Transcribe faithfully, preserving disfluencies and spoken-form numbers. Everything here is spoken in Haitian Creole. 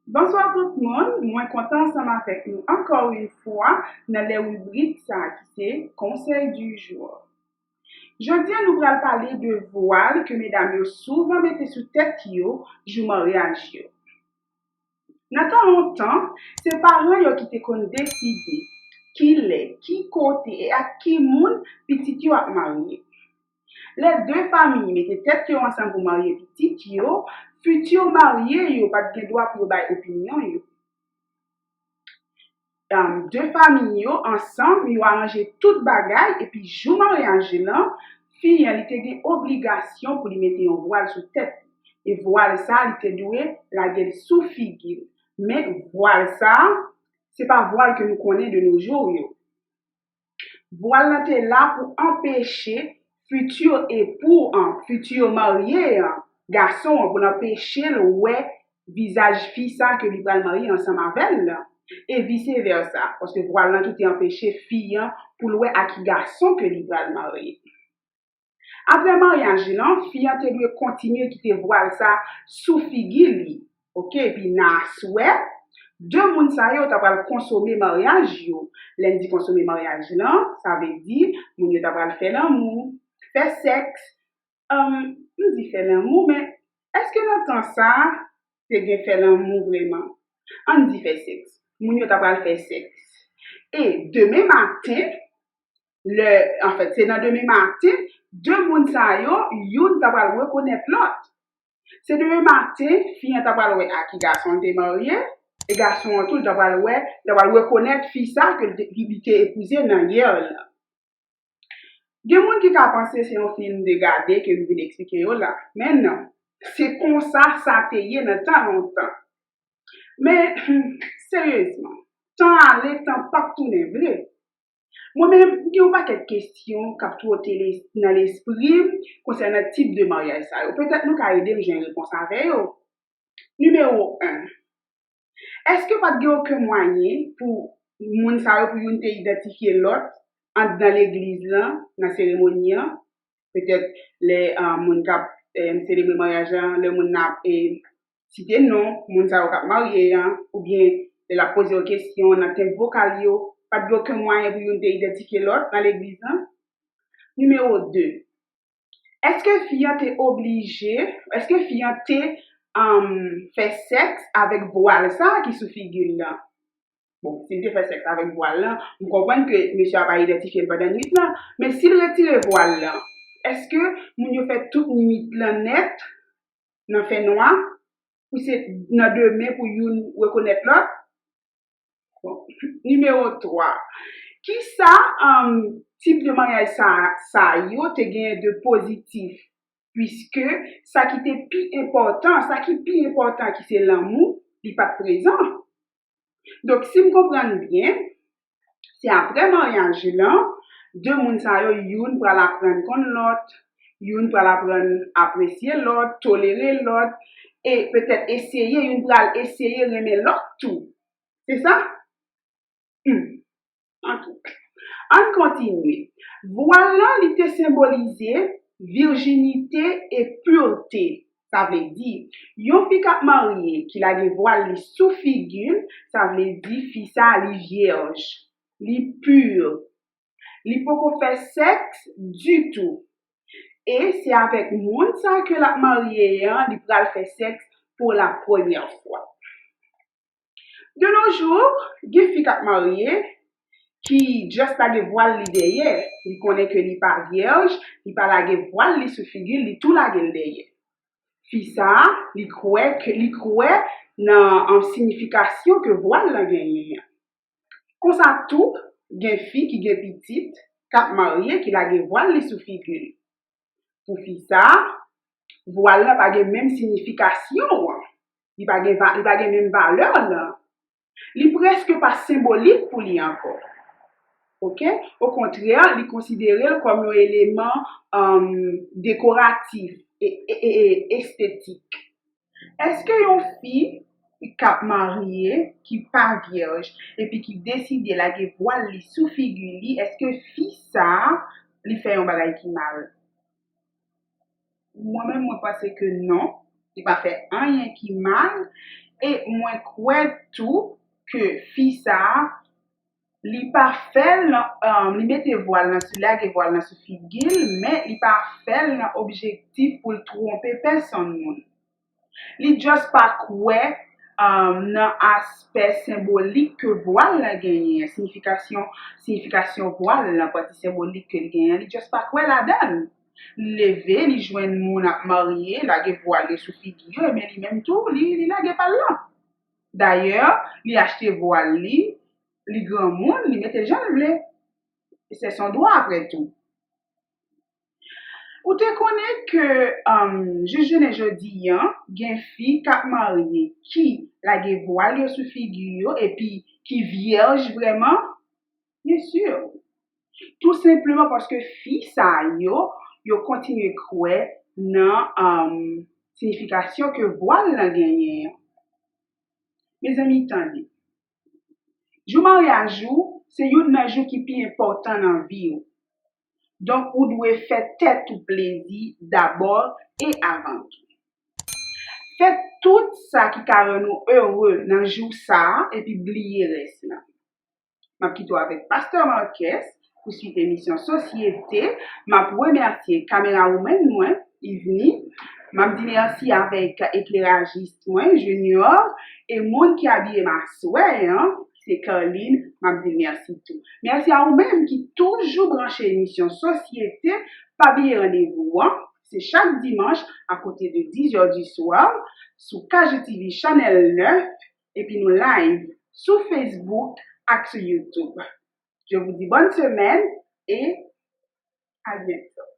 Bonswa tout moun, mwen kontan ansanm avèk nou ankò yon fwa nan lè ribrik sa a ki se Conseil du jour. Jodi a nou pral pale de vwal ke medam yo souvan mete sou tèt yo jou maryaj yo. Nan tan lontan, se paran yo ki te konn deside kilè, ki kote e ak ki moun pitit yo ap marye. Lè de fanmi mete tèt yo ansanm pou marye pitit yo, fiti marye yo pa t gen dwa pou yo bay opinyon yo. De fanmi yo ansanm, yo aranje tout bagay, epi jou maryaj lan, fi an li te gen obligasyon pou li mete yon vwal sou tèt li. E vwal sa, li te dwe lage l sou figi l. Men vwal sa, se pa vwal ke nou konnen de nos jours yo. Vwal lan te la pou anpeche fiti epou an, fiti marye an, gason an, pou l anpeche l wè vizaj fi sa ke li pral marye ansanm avè l lan, e vise vèsa, paske vwal lan tou te anpeche fi an pou l wè a ki gason ke li pral marye. Apre maryaj lan, fi an te dwe kontinye kite vwal sa sou figi li, oke, epi nan aswè, de moun sa yo ta pral konsome maryaj yo. Lè n di konsome maryaj lan, sa vle di moun yo ta pral fè lanmou, fè sèks. M di fè lanmou, men èske nan tan sa a te gen fè lanmou vrèman? Ann di fè sèks. Moun yo ta pral fè sèks. E demen maten, lè, anfèt, se nan demen maten, de moun sa yo, youn ta pral rekonèt lòt. Se demen maten, fi an ta pral wè a ki gason l te marye, e gason an tou, l ta pral wè, ta pral rekonèt fi sa ke li te epouze nan yè l lan. Gen moun ki ka panse se yon fim de gade ke m vin eksplike yo la, men non, se konsa sa te ye nan tan lontan. Men, seryezman, tan ale, tan p ap tounen vre. Mwen menm, gen yon pakèt kesyon k ap twote nan lespri m konsènan tip de maryaj sa yo. Petèt nou ka ede m jwenn repons avè yo. Nimewo en, èske pa t gen okenn mwayen pou moun sa yo, pou youn te idantifye lòt anndan legliz lan, nan seremoni an? Petèt lè moun k ap selebre maryaj lan, lè moun nan ap site non moun sa yo k ap marye an, oubyen lè l ap poze yo kesyon nan tenb vokal yo, pa t gen okenn mwayen pou youn te idantifye lòt nan legliz lan? Nimewo de, èske fi an te oblije, èske fi an te fè sèks avèk vwal sa a ki sou figi l lan? Bon, si l te fè sèks avèk vwal lan, m konprann ke mesye a pa idantifye l pandan nwit lan, men si l retire vwal lan, èske moun yo fè tout nwit lan nèt nan fènwa, pou se nan demen pou youn rekonèt lòt? Bon, nimewo twa, kisa tip de maryaj sa, sa yo te genyen de pozitif? Piske sa ki te pi enpòtan, sa ki pi enpòtan ki se lanmou, li pa t prezan. Donk, si m konprann byen, se apre maryaj lan, de moun sa yo, youn pral aprann konn lòt, youn pral aprann apresye lòt, tolere lòt, e petèt eseye, youn pral eseye renmen lòt tou. Se sa? Hmm. Ann kontinye. Vwal lan, li te senbolize virjinite e purte. Sa vle di, yon fi k ap marye ki lage vwal li sou figi l, sa vle di fi sa a li vyèj, li pi, li poko fè sèks ditou. E se avèk moun sa ke l ap marye an, li pral fè sèks pou la premyè fwa. De nos jours, gen fi k ap marye ki just lage vwal li dèyè. Li konnen ke li pa vyèj, li pa lage vwal li sou figi l, li tou lage l dèyè. Fi sa a, li kwè ke, li kwè nan, an, siyifikasyon ke vwal lan genyen an. Konsa tou, gen fi ki gen pitit, k ap marye, ki lage vwal li sou figi l. Pou fi sa a, vwal lan pa gen menm siyifikasyon an. Li pa gen va-, li pa gen menm valè lan. Li prèske pa senbolik pou li ankò. Oke? Okontrè, li konsidere l kòm yon eleman, um, dekoratif e, e, e, e estetik. Èske yon fi k ap marye, ki pa vyèj, epi ki deside lage vwal li sou figi li, èske fi sa a, li fè yon bagay ki mal? Mwen menm, mwen panse ke non, li pa fè anyen ki mal, E mwen kwè tou ke fi sa a, li pa fè l nan, um, li mete vwal nan, li lage vwal nan sou figi l, men li pa fè l nan objektif pou l twonpe pèsonn moun. Li just pa kwè, um, nan aspè senbolik ke vwal la genyen, siyifikasyon, siyifikasyon vwal la, pati senbolik ke li genyen, li just pa kwè ladan l. Li leve, li jwenn moun ap marye, lage vwal yo sou figi yo, men li menm tou, li, li lage pa l lan. Dayè, li achte vwal li, li granmoun, li mete l jan l vle. Se son dwa apre tou. Ou te konnen ke, um, jis jounen jodi an, gen fi k ap marye ki lage vwal yo sou figi yo epi ki vyèj vrèman? Byen si. Tou senpleman paske fi sa yo, yo kontinye kwè nan, um, siyifikasyon ke vwal lan genyen an. Mezanmi, tande. Jou maryaj ou, se youn nan jou ki pi enpòtan nan vi w. Donk, ou dwe fè tèt ou plezi dabò e avan tou. Fè tout sa ki ka rann ou ere nan jou sa a, epi bliye rès la. M ap kite w avèk Pastè Marques pou swit emisyon Sosyete. M ap remèsye kamerawoman mwen, Yveline. M ap di mèsi avèk eklerajis mwen, Junior, e moun ki abiye m aswè an, se Carline. M ap di mèsi tou. Mèsi a ou menm ki toujou branche emisyon Sosyete. Pa bliye randevou an, se chak dimanch akote de dis è di swa sou K G T V Chanèl nèf, epi nou live sou Facebook ak sou YouTube. Je vous dis bonne semaine et à bientôt.